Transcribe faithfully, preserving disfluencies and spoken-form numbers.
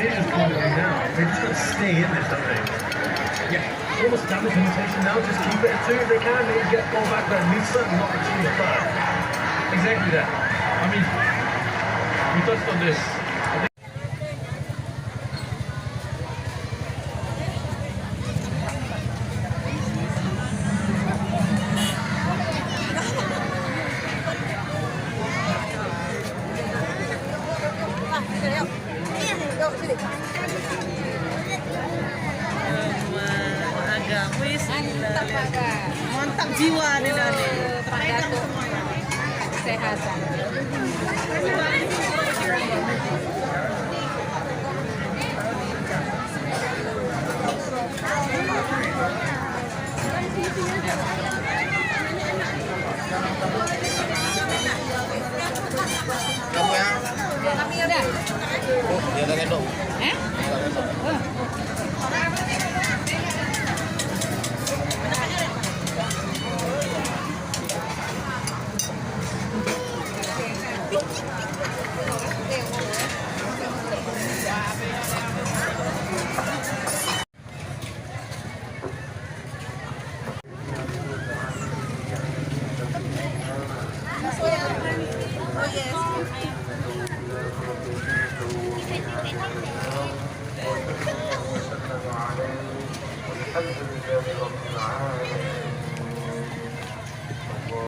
They just can't do now. They just gotta stay in this, don't they? Yeah, almost damage limitation now. Just keep it at two if they can. Maybe get the ball back, but he's certainly not reaching the third. Exactly that. I mean, we touched on this. Mantap, Aga. Mantap jiwa ni dah ni. Pegang semua. Kesehatan.